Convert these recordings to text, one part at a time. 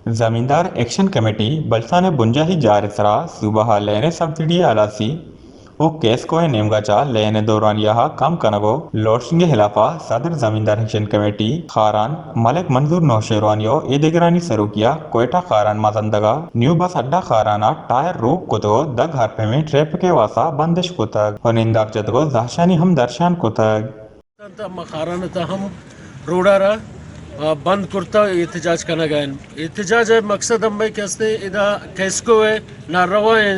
زمیندار action committee Balochistan ءِ بنجاہی جار ءِ سرا صوبہ ءَ لین ءِ سبسڈی ءِ ہلاسی ءُ کیسکو ءِ نیمگا چہ لین ءِ دورانیہ ءَ کم کنگ ءُ لوڈشنگ ءِ ہلاپ ءَ صدر زمیندار ایکشن کمیٹی خاران، ملک منظور نوشیروانی ءُ اے دگرانی سروکی ءَ کوئٹہ خاران مزندگ ءَ نیو بس اڈہ خاران ءَ ٹائر روک کت ءُ دگ ہرپیمیں ٹریفک ءِ واستہ بندش کتگ ءُ ننداک جتگ ءُ زہشانی ہم درشان کتگ۔ انت، ما خاران ءِ تہ ہم روڈ ءَ را، آ، بند کرتا احتجاج کنگ ءَ ایں۔ احتجاج ءِ مقصد ہمے کہ استیں ادا کیسکو ءِ ناروائیں،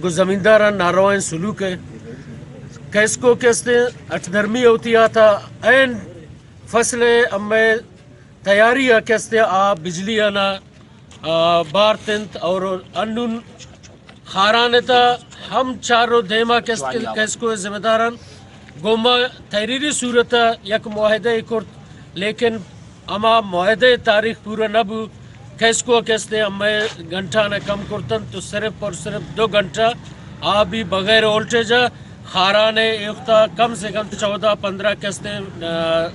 گوں زمینداراں ناروائیں سلوک ءِ۔ کیسکو کہ استیں اٹ دھرمی ہوتی آتا این فصل ءِ ہمے تیاری ءَ کہ استیں آ بجلی ءَ نا آ، بارت انت اور انون خاران ءِ تہ ہم چار رو دیما کیس-، کیسکو ءِ ذمہ داران گوں ما تحریری صورت ءَ یک معاہدہ ءَ کرت، لیکن ہما معاہدہ ءِ تاریخ پورا نہ بو۔ کیسکو ءَ کہ استیں ہمے گھنٹہ نہ کم کرتن تو صرف اور صرف دو گھنٹہ آ بھی بغیر وولٹیج ءَ خاران ءِ ایوختا کم سے کم چودہ پندرہ کہ استیں، آ،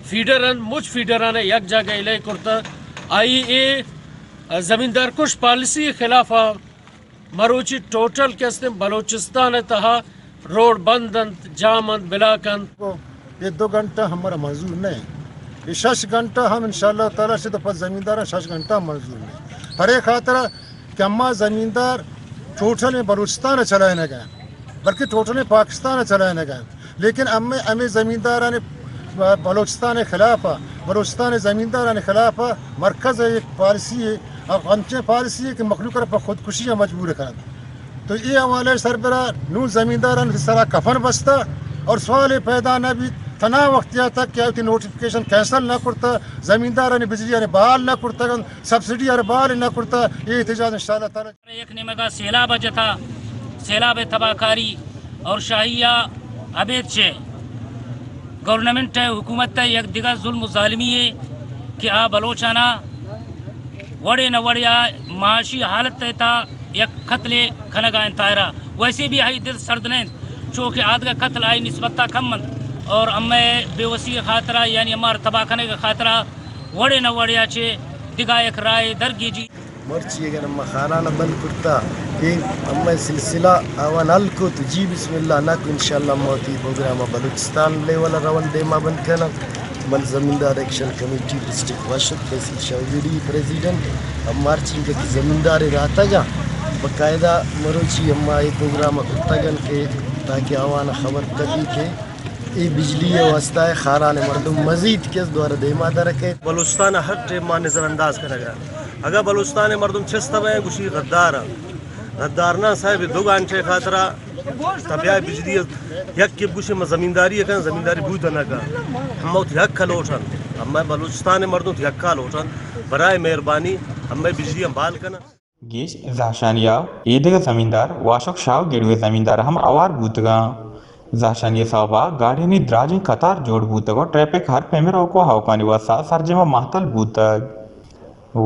فیڈر انت، مچ فیڈران ءَ یک جاگہ الے کرتا۔ آئی اے زمیندار کش پالیسی خلاف ءَ مروچی ٹوٹل کہ استیں بلوچستان ءِ تہا روڈ بند انت، جام انت، بلاک انت۔ یہ دو گھنٹہ ہمارا منظور نہیں، یہ شش گھنٹہ ہم انشاءاللہ تعالی سے تو پس زمیندار شش گھنٹہ منظور نہیں۔ پرے خاطر کہ اما زمیندار ٹوٹل بلوچستان چلائے نہ گئے، بلکہ ٹوٹل پاکستان چلائے نہ گئے۔ لیکن ہمیں، ہمیں زمینداران بلوچستان خلاف، بلوچستان زمینداران خلاف مرکز ایک پالیسی ہے، اور انچیں پالیسی ہے کہ مخلوق را پہ خودکشی مجبور کرد۔ تو یہ حوالے سربرا نو زمینداران سرا کفن بستا اور سوال پیدا نہ بھی تنا وقت یا تک کہ آتی نوٹیفکیشن کینسل نہ کرتا، زمینداران بجلی نے بحال نہ کرتا، سبسڈی نے بحال نہ کرتا۔ یہ احتجاج انشاءاللہ تعالی یک نیمگا سیلاب ءَ جتا، سیلاب ءِ تباہ کاری اور شاہی ءَ ابید چہ گورنمنٹ ءِ حکومت ءِ یک دگہ ظلم و ظالمی یے کہ آ بلوچانا وڑے نہ وڑے ءَ معاشی حالت ءِ تہا یک قتلے کنگ ءَ انت آئرا۔ ویسے بھی آئی دل سرد نہ انت، چو کہ آدگہ قتل آئی نسبت ءَ کم انت اور امئے بے وسی ءِ خاطرا یعنی امار تباہ کنگ ءِ خاطرا وڑے نہ وڑے ءَ چہ دگہ یک راہے درگیجی۔ مرچی اگر ہما خاران بند کرتا، اے ہمے سلسلہ آوان حل کو تو جی بسم اللہ نہ کو، انشاءاللہ ما وتی پروگرام بلوچستان لیول روان دیما بند کنن۔ من زمیندار ایکشن کمیٹی ڈسٹرکٹ واشک فیصل شاہ وزیری پریزیڈنٹ، ہم مرچی کہ زمیندار راتگا باقاعدہ مروچی ہما اے پروگرام کرتگن کہ تاکہ آوان خبر تبی کہ اے بجلی ءِ واستہ ءَ خاران ءِ مردم مزید کس دوارہ دیما در کئیت۔ بلوچستان ءَ ہر ٹائم ما نظر انداز کنگ ءَ ایں۔ اگاں بلوچستان ءِ مردم چست بئیں گوشی غدار ءَ۔ غدار نہ صاحب، دو گھنٹے خاطرا تبیا بجلی ءَ یک کہ گوشی ما زمینداری کن، زمینداری بود نہ کن۔ ہم وت یک لوٹن، ہم بلوچستان ءِ مردم یک لوٹن۔ برائے مہربانی ہمے بجلی ہم بحال کن۔ گیش زہشانی ءَ اے دگہ زمیندار واشک شاہ گڑوی زمیندار ہم ہوار بوتگاں۔ زہشانی ءِ سوب ءَ گاڑیانی دراجیں قطار جوڑ بوتگ ءُ ٹریفک ہر پیمیں روک ءُ آؤکانی واستہ سرجم ءَ مہتل بوتگ۔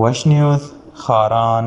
وش نیوز، خاران۔